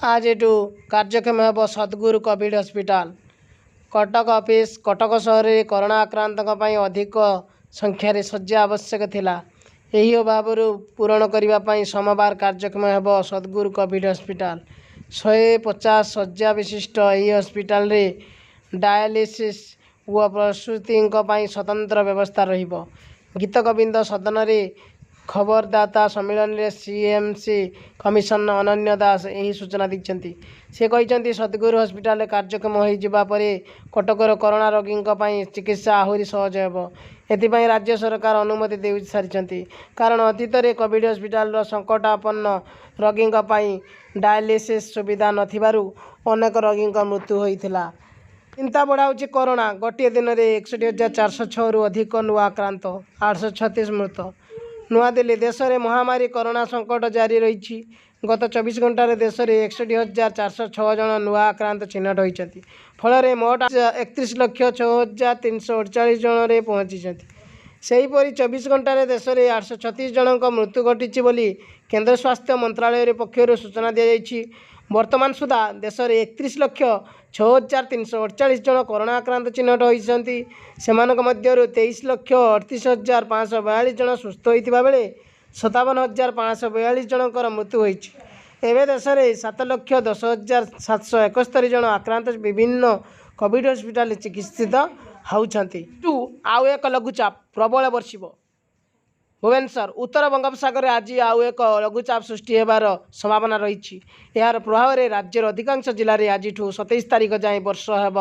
ଆଜିଠୁ କାର୍ଯ୍ୟକ୍ଷମ ହେବ Sadhguru Covid hospital. Cuttack office, Cuttack ସହରରେ କରୋନା ଆକ୍ରାନ୍ତଙ୍କ ପାଇଁ ଅଧିକ ସଂଖ୍ୟାରେ ଶଯ୍ୟା ଆବଶ୍ୟକ ଥିଲା। ଏହି ଅଭାବରୁ ପୂରଣ କରିବା ପାଇଁ ସୋମବାର କାର୍ଯ୍ୟକ୍ଷମ ହେବ ସଦ୍ଗୁରୁ କୋଭିଡ୍ ହସ୍ପିଟାଲ। 150 ଶଯ୍ୟା ବିଶିଷ୍ଟ ଏହି ହସ୍ପିଟାଲରେ ଡାଏଲିସିସ୍ ଓ ପ୍ରସୂତିଙ୍କ ପାଇଁ ସ୍ୱତନ୍ତ୍ର ବ୍ୟବସ୍ଥା ରହିବ। ଗୀତଗୋବିନ୍ଦ ସଦନରେ ଖବରଦାତା ସମ୍ମିଳନୀରେ ସିଏମ୍ସି କମିଶନର ଅନନ୍ୟା ଦାସ ଏହି ସୂଚନା ଦେଇଛନ୍ତି। ସେ କହିଛନ୍ତି, ସଦ୍ଗୁରୁ ହସ୍ପିଟାଲ କାର୍ଯ୍ୟକ୍ଷମ ହୋଇଯିବା ପରେ କଟକର କରୋନା ରୋଗୀଙ୍କ ପାଇଁ ଚିକିତ୍ସା ଆହୁରି ସହଜ ହେବ। ଏଥିପାଇଁ ରାଜ୍ୟ ସରକାର ଅନୁମତି ଦେଇସାରିଛନ୍ତି। କାରଣ ଅତୀତରେ କୋଭିଡ୍ ହସ୍ପିଟାଲର ସଙ୍କଟାପନ୍ନ ରୋଗୀଙ୍କ ପାଇଁ ଡାଏଲିସିସ୍ ସୁବିଧା ନ ଥିବାରୁ ଅନେକ ରୋଗୀଙ୍କ ମୃତ୍ୟୁ ହୋଇଥିଲା। ଚିନ୍ତା ବଢ଼ାଉଛି କରୋନା, ଗୋଟିଏ ଦିନରେ 61,406ରୁ ଅଧିକ ନୂଆ ଆକ୍ରାନ୍ତ, 836 ମୃତ। ନୂଆଦିଲ୍ଲୀ, ଦେଶରେ ମହାମାରୀ କରୋନା ସଙ୍କଟ ଜାରି ରହିଛି। ଗତ 24 ଘଣ୍ଟାରେ ଦେଶରେ 61,406 ଜଣ ନୂଆ ଆକ୍ରାନ୍ତ ଚିହ୍ନଟ ହୋଇଛନ୍ତି। ଫଳରେ ମୋଟ 31,06,348 ଜଣରେ ପହଞ୍ଚିଛନ୍ତି। ସେହିପରି 24 ଘଣ୍ଟାରେ ଦେଶରେ 836 ଜଣଙ୍କ ମୃତ୍ୟୁ ଘଟିଛି ବୋଲି କେନ୍ଦ୍ର ସ୍ୱାସ୍ଥ୍ୟ ମନ୍ତ୍ରାଳୟ ପକ୍ଷରୁ ସୂଚନା ଦିଆଯାଇଛି। ବର୍ତ୍ତମାନ ସୁଦ୍ଧା ଦେଶରେ 31,06,348 ଜଣ କରୋନା ଆକ୍ରାନ୍ତ ଚିହ୍ନଟ ହୋଇଛନ୍ତି। ସେମାନଙ୍କ ମଧ୍ୟରୁ 23,38,542 ଜଣ ସୁସ୍ଥ ହୋଇଥିବା ବେଳେ 57,542 ଜଣଙ୍କର ମୃତ୍ୟୁ ହୋଇଛି। ଏବେ ଦେଶରେ 7,10,771 ଜଣ ଆକ୍ରାନ୍ତ ବିଭିନ୍ନ କୋଭିଡ୍ ହସ୍ପିଟାଲରେ ଚିକିତ୍ସିତ ହେଉଛନ୍ତି। ଆଉ ଏକ ଲଘୁଚାପ, ପ୍ରବଳ ବର୍ଷିବ। ଭୁବନେଶ୍ୱର, ଉତ୍ତର ବଙ୍ଗୋପସାଗରରେ ଆଜି ଆଉ ଏକ ଲଘୁଚାପ ସୃଷ୍ଟି ହେବାର ସମ୍ଭାବନା ରହିଛି। ଏହାର ପ୍ରଭାବରେ ରାଜ୍ୟର ଅଧିକାଂଶ ଜିଲ୍ଲାରେ ଆଜିଠୁ 27 ତାରିଖ ଯାଏଁ ବର୍ଷା ହେବ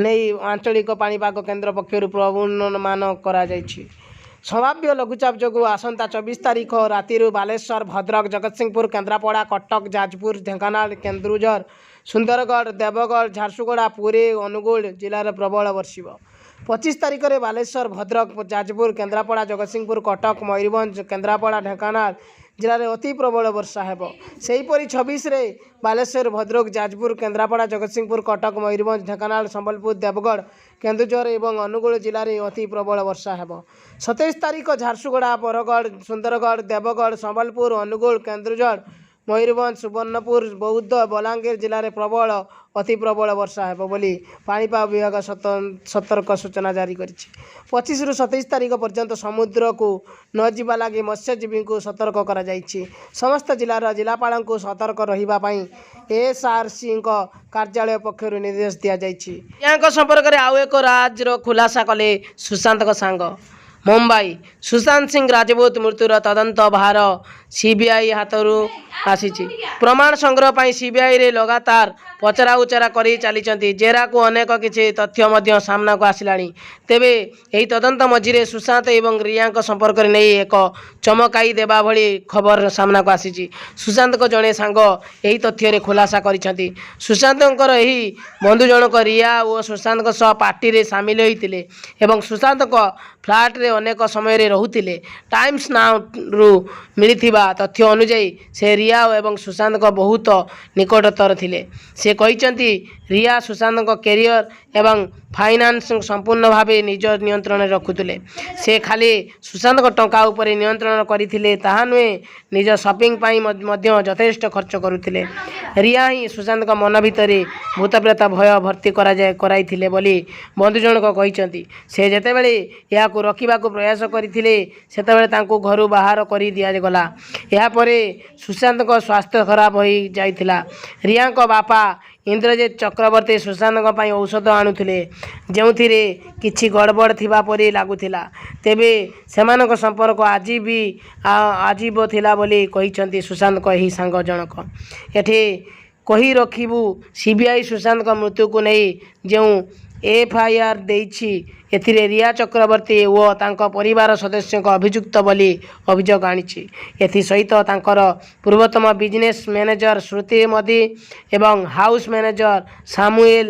ନେଇ ଆଞ୍ଚଳିକ ପାଣିପାଗ କେନ୍ଦ୍ର ପକ୍ଷରୁ ପୂର୍ବାନୁମାନ କରାଯାଇଛି। ସମ୍ଭାବ୍ୟ ଲଘୁଚାପ ଯୋଗୁଁ ଆସନ୍ତା 24 ତାରିଖ ରାତିରୁ ବାଲେଶ୍ୱର, ଭଦ୍ରକ, ଜଗତସିଂହପୁର, କେନ୍ଦ୍ରାପଡ଼ା, କଟକ, ଯାଜପୁର, ଢେଙ୍କାନାଳ, କେନ୍ଦୁଝର, ସୁନ୍ଦରଗଡ଼, ଦେବଗଡ଼, ଝାରସୁଗୁଡ଼ା, ପୁରୀ, ଅନୁଗୁଳ ଜିଲ୍ଲାରେ ପ୍ରବଳ ବର୍ଷିବ। 25 ତାରିଖରେ ବାଲେଶ୍ୱର, ଭଦ୍ରକ, ଯାଜପୁର, କେନ୍ଦ୍ରାପଡ଼ା, ଜଗତସିଂହପୁର, କଟକ, ମୟୂରଭଞ୍ଜ, କେନ୍ଦ୍ରାପଡ଼ା, ଢେଙ୍କାନାଳ ଜିଲ୍ଲାରେ ଅତି ପ୍ରବଳ ବର୍ଷା ହେବ। ସେହିପରି 26ରେ ବାଲେଶ୍ୱର, ଭଦ୍ରକ, ଯାଜପୁର, କେନ୍ଦ୍ରାପଡ଼ା, ଜଗତସିଂହପୁର, କଟକ, ମୟୂରଭଞ୍ଜ, ଢେଙ୍କାନାଳ, ସମ୍ବଲପୁର, ଦେବଗଡ଼, କେନ୍ଦୁଝର ଏବଂ ଅନୁଗୁଳ ଜିଲ୍ଲାରେ ଅତି ପ୍ରବଳ ବର୍ଷା ହେବ। 27 ତାରିଖ ଝାରସୁଗୁଡ଼ା, ବରଗଡ଼, ସୁନ୍ଦରଗଡ଼, ଦେବଗଡ଼, ସମ୍ବଲପୁର, ଅନୁଗୁଳ, କେନ୍ଦୁଝର, ମୟୂରଭଞ୍ଜ, ସୁବର୍ଣ୍ଣପୁର, ବୌଦ୍ଧ, ବଲାଙ୍ଗୀର ଜିଲ୍ଲାରେ ପ୍ରବଳ ଅତି ପ୍ରବଳ ବର୍ଷା ହେବ ବୋଲି ପାଣିପାଗ ବିଭାଗ ସତର୍କ ସୂଚନା ଜାରି କରିଛି। 25ରୁ 27 ତାରିଖ ପର୍ଯ୍ୟନ୍ତ ସମୁଦ୍ରକୁ ନ ଯିବା ଲାଗି ମତ୍ସ୍ୟଜୀବୀଙ୍କୁ ସତର୍କ କରାଯାଇଛି। ସମସ୍ତ ଜିଲ୍ଲାର ଜିଲ୍ଲାପାଳଙ୍କୁ ସତର୍କ ରହିବା ପାଇଁ ଏସ୍ଆର୍ସିଙ୍କ କାର୍ଯ୍ୟାଳୟ ପକ୍ଷରୁ ନିର୍ଦ୍ଦେଶ ଦିଆଯାଇଛି। ରିୟାଙ୍କ ସମ୍ପର୍କରେ ଆଉ ଏକ ରାଜର ଖୁଲାସା କଲେ ସୁଶାନ୍ତଙ୍କ ସାଙ୍ଗ। ମୁମ୍ବାଇ, ସୁଶାନ୍ତ ସିଂ ରାଜପୁତ ମୃତ୍ୟୁର ତଦନ୍ତ ଭାର ସିବିଆଇ ହାତକୁ ଆସିଛି। ପ୍ରମାଣ ସଂଗ୍ରହ ପାଇଁ ସିବିଆଇରେ ଲଗାତାର ପଚରାଉଚରା କରି ଚାଲିଛନ୍ତି। ଜେରାରୁ ଅନେକ କିଛି ତଥ୍ୟ ମଧ୍ୟ ସାମ୍ନାକୁ ଆସିଲାଣି। ତେବେ ଏହି ତଦନ୍ତ ମଝିରେ ସୁଶାନ୍ତ ଏବଂ ରିୟାଙ୍କ ସମ୍ପର୍କରେ ନେଇ ଏକ ଚମକାଇ ଦେବା ଭଳି ଖବର ସାମ୍ନାକୁ ଆସିଛି। ସୁଶାନ୍ତଙ୍କ ଜଣେ ସାଙ୍ଗ ଏହି ତଥ୍ୟରେ ଖୁଲାସା କରିଛନ୍ତି। ସୁଶାନ୍ତଙ୍କର ଏହି ବନ୍ଧୁ ଜଣକ ରିୟା ଓ ସୁଶାନ୍ତଙ୍କ ସହ ପାର୍ଟିରେ ସାମିଲ ହୋଇଥିଲେ ଏବଂ ସୁଶାନ୍ତଙ୍କ ଫ୍ଲାଟରେ ଅନେକ ସମୟରେ ରହୁଥିଲେ। ଟାଇମ୍ସ ନାଉରୁ ମିଳିଥିବା ତଥ୍ୟ ଅନୁଯାୟୀ, ସେ ରିୟା ଏବଂ ସୁଶାନ୍ତଙ୍କ ବହୁତ ନିକଟତର ଥିଲେ। ସେ କହିଛନ୍ତି, ରିୟା ସୁଶାନ୍ତଙ୍କ କ୍ୟାରିୟର ଏବଂ ଫାଇନାନ୍ସ ସମ୍ପୂର୍ଣ୍ଣ ଭାବେ ନିଜ ନିୟନ୍ତ୍ରଣରେ ରଖୁଥିଲେ। ସେ ଖାଲି ସୁଶାନ୍ତଙ୍କ ଟଙ୍କା ଉପରେ ନିୟନ୍ତ୍ରଣ କରିଥିଲେ ତାହା ନୁହେଁ, ନିଜ ସପିଂ ପାଇଁ ମଧ୍ୟ ଯଥେଷ୍ଟ ଖର୍ଚ୍ଚ କରୁଥିଲେ। ରିୟା ହିଁ ସୁଶାନ୍ତଙ୍କ ମନ ଭିତରେ ଭୂତପ୍ରେତ ଭୟ ଭର୍ତ୍ତି କରାଇଥିଲେ ବୋଲି ବନ୍ଧୁ ଜଣକ କହିଛନ୍ତି। ସେ ଯେତେବେଳେ ଏହାକୁ ରୋକିବାକୁ ପ୍ରୟାସ କରିଥିଲେ, ସେତେବେଳେ ତାଙ୍କୁ ଘରୁ ବାହାର କରି ଦିଆଗଲା। ଏହାପରେ ସୁଶାନ୍ତଙ୍କ ସ୍ୱାସ୍ଥ୍ୟ ଖରାପ ହୋଇଯାଇଥିଲା। ରିୟାଙ୍କ ବାପା ଇନ୍ଦ୍ରଜିତ ଚକ୍ରବର୍ତ୍ତୀ ସୁଶାନ୍ତଙ୍କ ପାଇଁ ଔଷଧ ଆଣୁଥିଲେ, ଯେଉଁଥିରେ କିଛି ଗଡ଼ବଡ଼ ଥିବା ପରି ଲାଗୁଥିଲା। ତେବେ ସେମାନଙ୍କ ସମ୍ପର୍କ ଆଜି ବି ଅଜୀବ ଥିଲା ବୋଲି କହିଛନ୍ତି ସୁଶାନ୍ତଙ୍କ ଏହି ସାଙ୍ଗ ଜଣକ। ଏଠି କହି ରଖିବୁ, ସିବିଆଇ ସୁଶାନ୍ତଙ୍କ ମୃତ୍ୟୁକୁ ନେଇ ଯେଉଁ ଏଫଆଇଆର୍ ଦେଇଛି, ଏଥିରେ ରିୟା ଚକ୍ରବର୍ତ୍ତୀ ଓ ତାଙ୍କ ପରିବାର ସଦସ୍ୟଙ୍କ ଅଭିଯୁକ୍ତ ବୋଲି ଅଭିଯୋଗ ଆଣିଛି। ଏଥିସହିତ ତାଙ୍କର ପୂର୍ବତନ ବିଜନେସ୍ ମ୍ୟାନେଜର ଶ୍ରୁତି ମୋଦି ଏବଂ ହାଉସ୍ ମ୍ୟାନେଜର ସାମୁଏଲ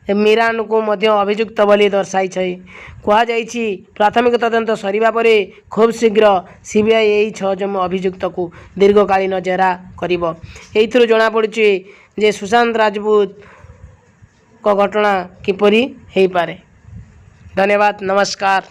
ମିରାଣ୍ଡାଙ୍କୁ ମଧ୍ୟ ଅଭିଯୁକ୍ତ ବୋଲି ଦର୍ଶାଇଛି। କୁହାଯାଇଛି, ପ୍ରାଥମିକ ତଦନ୍ତ ସରିବା ପରେ ଖୁବ୍ ଶୀଘ୍ର ସିବିଆଇ ଏହି ଛଅ ଜଣ ଅଭିଯୁକ୍ତକୁ ଦୀର୍ଘକାଳୀନ ଜେରା କରିବ। ଏଇଥିରୁ ଜଣାପଡ଼ୁଛି ଯେ ସୁଶାନ୍ତ ରାଜପୁତଙ୍କ ଘଟଣା କିପରି ହେଇପାରେ। ଧନ୍ୟବାଦ, ନମସ୍କାର।